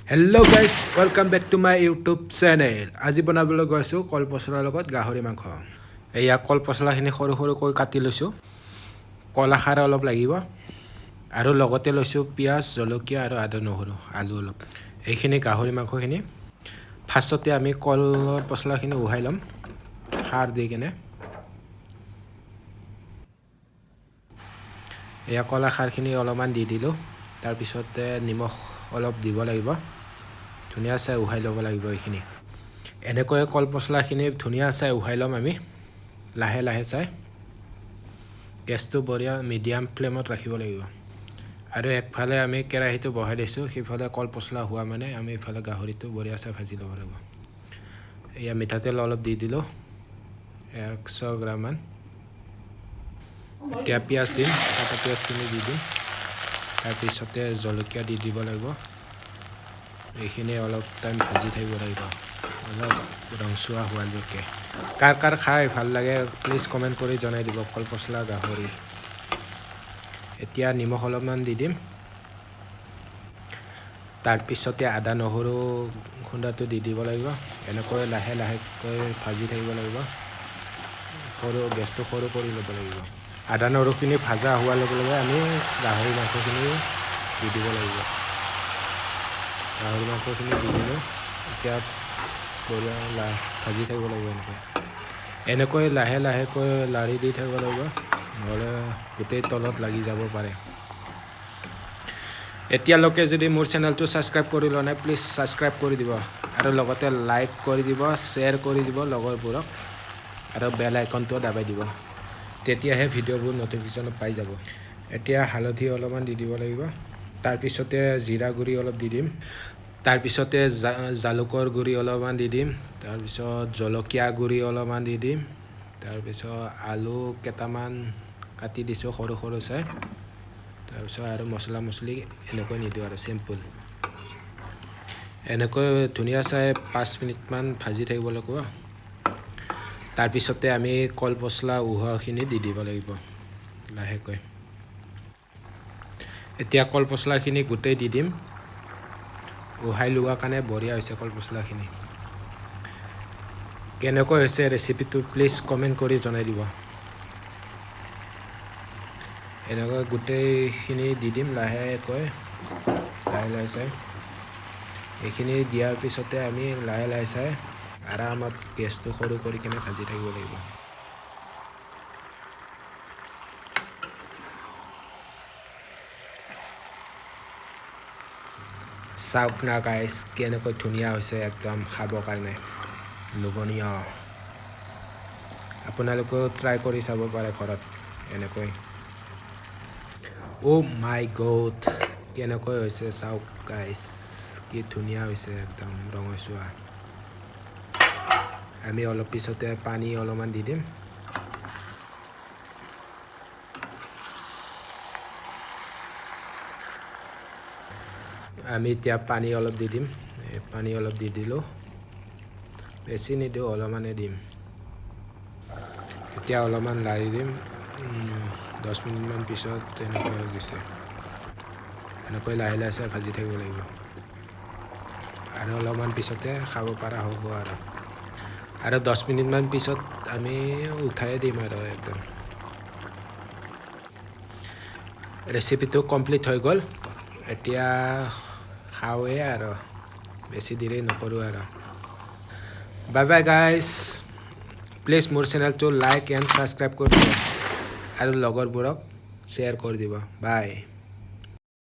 Hello guys, welcome back to my YouTube channel. আজি বনাবলৈ গৈ আছোঁ কল পচলাৰ লগত গাহৰি মাংস। এয়া কল পচলাখিনি সৰু সৰুকৈ কাটি লৈছোঁ। কলাখাৰ অলপ লাগিব আৰু লগতে লৈছোঁ পিঁয়াজ, জলকীয়া আৰু আদা, নহৰু, আলু অলপ। এইখিনি গাহৰি মাংসখিনি। ফাৰ্ষ্টতে আমি কলৰ পচলাখিনি উহাই ল'ম খাৰ দি কেনে। এয়া কলাখাৰখিনি অলপমান দি দিলোঁ। তাৰপিছতে নিমখ অলপ দিব লাগিব। ধুনীয়া চাই উহাই ল'ব লাগিব এইখিনি। এনেকৈ কল পচলাখিনি ধুনীয়া চাই উহাই ল'ম আমি লাহে লাহে চাই। গেছটো বঢ়িয়া মিডিয়াম ফ্লেমত ৰাখিব লাগিব। আৰু একফালে আমি কেৰাহীটো বহাই দিছোঁ, সিফালে কল পচলা হোৱা মানে আমি ইফালে গাহৰিটো বঢ়িয়া চাই ভাজি ল'ব লাগিব। এয়া মিঠাতেল অলপ দি দিলোঁ, 100 গ্ৰামমান। এতিয়া পিঁয়াজ দিম, কাটা পিঁয়াজখিনি দি দিম। তাৰপিছতে জলকীয়া দি দিব লাগিব। এইখিনি অলপ টাইম ভাজি থাকিব লাগিব, অলপ ৰংচোৱা হোৱালৈকে। কাৰ কাৰ খাই ভাল লাগে, প্লিজ কমেণ্ট কৰি জনাই দিব কল পচলা গাহৰি। এতিয়া নিমখ অলপমান দি দিম। তাৰপিছতে আদা নহৰু খুন্দাটো দি দিব লাগিব। এনেকৈ লাহে লাহেকৈ ভাজি থাকিব লাগিব। সৰু গেছটো সৰু কৰি ল'ব লাগিব। আদা নহৰুখিনি ভাজা হোৱাৰ লগে লগে আমি গাহৰি মাংসখিনি দি দিব লাগিব। গাহৰি মাংসখিনি দি দিলোঁ। এতিয়া বঢ়িয়া ভাজি থাকিব লাগিব এনেকৈ। এনেকৈ লাহে লাহেকৈ লাৰি দি থাকিব লাগিব, নহ'লে গোটেই তলত লাগি যাব পাৰে। এতিয়ালৈকে যদি মোৰ চেনেলটো ছাবস্ক্ৰাইব কৰি লোৱা নাই, প্লিজ ছাবস্ক্ৰাইব কৰি দিব আৰু লগতে লাইক কৰি দিব, শ্বেয়াৰ কৰি দিব লগৰবোৰক আৰু বেল আইকনটোও দাবাই দিব। তেতিয়াহে ভিডিঅ'বোৰ ন'টিফিকেশ্যন পাই যাব। এতিয়া হালধি অলপমান দি দিব লাগিব। তাৰপিছতে জিৰা গুড়ি অলপ দি দিম। তাৰপিছতে জালুকৰ গুড়ি অলপমান দি দিম। তাৰপিছত জলকীয়া গুড়ি অলপমান দি দিম। তাৰপিছত আলু কেইটামান কাটি দিছোঁ সৰু সৰু চাই। তাৰপিছত আৰু মছলা মছলি এনেকৈ নিদিওঁ আৰু চিম্পুল। এনেকৈ ধুনীয়া চাই 5 মিনিটমান ভাজি থাকিব লাগিব। তাৰপিছতে আমি কল পচলা উহোৱাখিনি দি দিব লাগিব লাহেকৈ। এতিয়া কল পচলাখিনি গোটেই দি দিম। উহাই লোৱা কাৰণে বঢ়িয়া হৈছে কল পচলাখিনি। কেনেকৈ হৈছে ৰেচিপিটো, প্লিজ কমেণ্ট কৰি জনাই দিব। এনেকৈ গোটেইখিনি দি দিম লাহেকৈ, লাহে লাহে চাই। এইখিনি দিয়াৰ পিছতে আমি লাহে লাহে চাই আৰামত গেছটো সৰু কৰি কিনে ভাজি থাকিব লাগিব। চাওক না গাইছ, কেনেকৈ ধুনীয়া হৈছে, একদম খাবৰ কাৰণে লোভনীয়। আপোনালোকেও ট্ৰাই কৰি চাব পাৰে ঘৰত এনেকৈ। অ' মাই গড, কেনেকৈ হৈছে চাওক গাইছ, কি ধুনীয়া হৈছে, একদম ৰঙচুৱা। আমি অলপ পিছতে পানী অলপমান দি দিম। আমি এতিয়া পানী অলপ দি দিম। পানী অলপ দি দিলোঁ, বেছি নিদিওঁ, অলপমানে দিম। এতিয়া অলপমান লাৰি দিম। 10 মিনিটমান পিছত তেনেকৈ হৈ গৈছে। এনেকৈ লাহে লাহে চাই ভাজি থাকিব লাগিব আৰু অলপমান পিছতে খাব পৰা হ'ব। আৰু 10 মিনিটমান পিছত আমি উঠাই দিম আৰু একদম ৰেচিপিটো কমপ্লিট হৈ গ'ল। এতিয়া খাওঁৱে আৰু বেছি দেৰি নকৰোঁ আৰু। Bye bye guys. প্লিজ মোৰ চেনেলটো লাইক এণ্ড ছাবস্ক্ৰাইব কৰি দিব আৰু লগৰবোৰক শ্বেয়াৰ কৰি দিব। বাই।